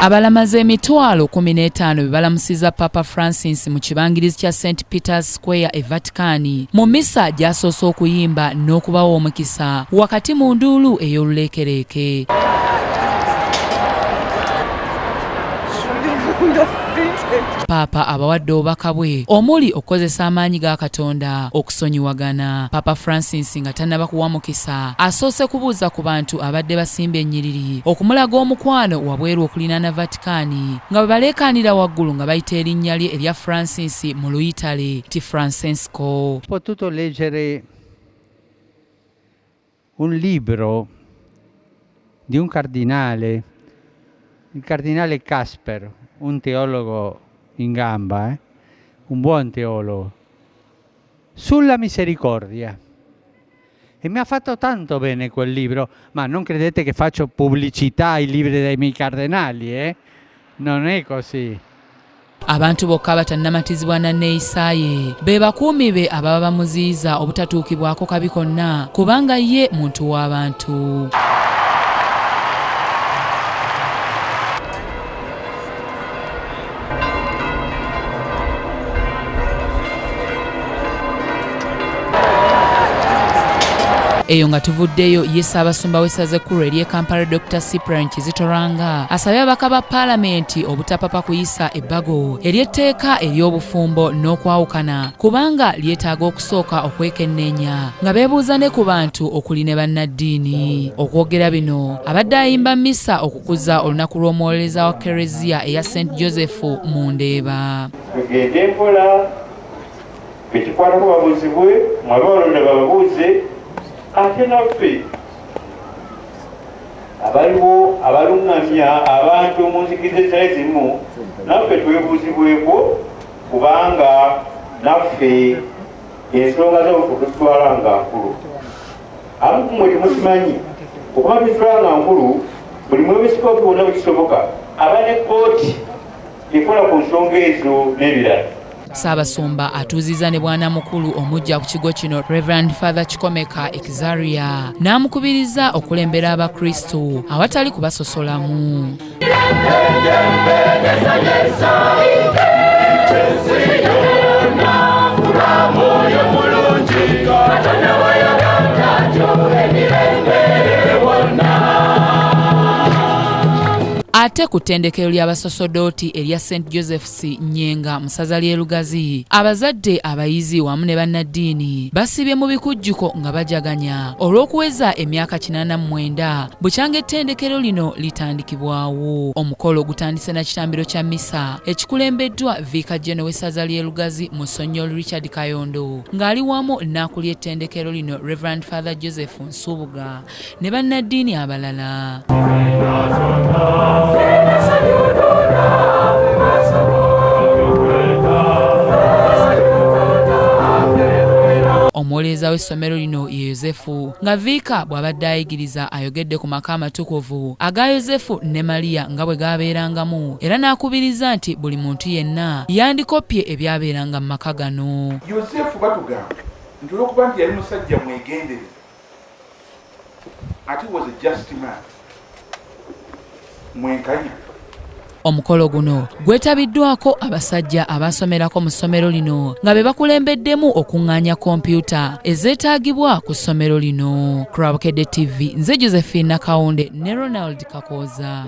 Abalamazi 15000 be balamusizza Papa Francis mu kibangirizi kya St Peter's Square e Vatican mu misa gy'asoose okuyimba n'okubawa omukisa wakati mu nduulu ey'oluleekereeke. Paapa abawadde obubaka bwe omuli okukozesa amaanyi ga Katonda okusonyiwagana. Paapa Francis nga tannaba kuwa mukisa asoose kubuuza ku bantu abadde basimbye ennyiriri okumulaga omukwano wabweru okulinaana Vatican nga bwe baleekaanira waggulu nga bayita erinnya lye erya Francis mu Luyitale nti Francesco. Ho potuto leggere un libro di un cardinale, il cardinale Kasper, un teologo in gamba, un buon teologo, sulla misericordia. E mi ha fatto tanto bene quel libro, ma non credete che faccio pubblicità ai libri dei miei cardinali, eh? Non è così. Abantu bokka abatannamatizibwa na nneeyisa ye be bakuumi be ababa bamuziyiza obutatuukibwako kabi konna kubanga ye muntu w'abantu. Eyo nga tuvuddeyo, ye Ssaabasumba w'essaza ekkulu ery'e Kampala Dr. Cyprian Kizito Lwanga asabye ababaka ba Paalamenti obutapapa kuyisa ebbago ery'etteeka ery'obufumbo n'okwawukana kubanga lyetaaga okusooka okwekenneenya nga beebuuza ne ku bantu okuli ne bannaddiini. Okwogera bino abadde ayimba mmisa okukuza olunaku lw'omuwolereza wa Kereziya eya St Joseph mu Ndeeba. Tugende mpola, bekikwatako babuuzibwe, mwe ababalonda bababuuze, ate naffe abaliwo abalungamya abantu mu nzikiriza ezitali zimu naffe twebuuzibweko, kubanga naffe ensonga z'obufumbo tuzitwala nga nkulu. Abamu ku mmwe temukimanyi, okuba tuzitwala nga nkulu, buli mwepisikoopi wonna bwe kisoboka aba ne kkooti ekola ku nsonga ezo n'ebirala. Ssaabasumba atuuzizza ne bwanamukulu omuggya ku kigo kino Reverend Father Kikomeka Exaria n'amukubiriza okulembera Abakristu awatali kubasosolamu. Ate ku ttendekero ly'abasosodooti erya St Joseph's Nyenga mu ssaza ly'e Lugazi, abazadde, abayizi wamu ne bannaddiini basiibye mu bikujjuko nga bajaganya olw'okuweza emyaka 89 bukyanga ettendekero lino litandikibwawo. Omukolo gutandise na kitambiro kya mmisa ekikulembeddwa Viika General w'essaza ly'e Lugazi Musonnyol Richard Kayondo ng'ali wamu n'akulira ettendekero lino Reverend Father Joseph Nsubuga ne bannaddiini abalala. Omuwolereza w'essomero lino ye Yozefu nga Viika bw'abadde ayigiriza ayogedde ku maka amatukuvu aga Yozefu ne Maria nga bwe gaabeerangamu era n'akubiriza nti buli muntu yenna yandikoppye ebyabeeranga mu maka gano. Yozefu batugamba nti olw'okuba nti yali musajja mwegendereza ate was a just man, mwenkanya. Omukolo guno gwetabiddwako abasajja abaasomerako mu ssomero lino nga be bakulembeddemu okuŋŋaanya kompyuta ezeetaagibwa ku ssomero lino. Ku lwa Bukedde TV, nze Josephine Nakawunde ne Ronald Kakooza.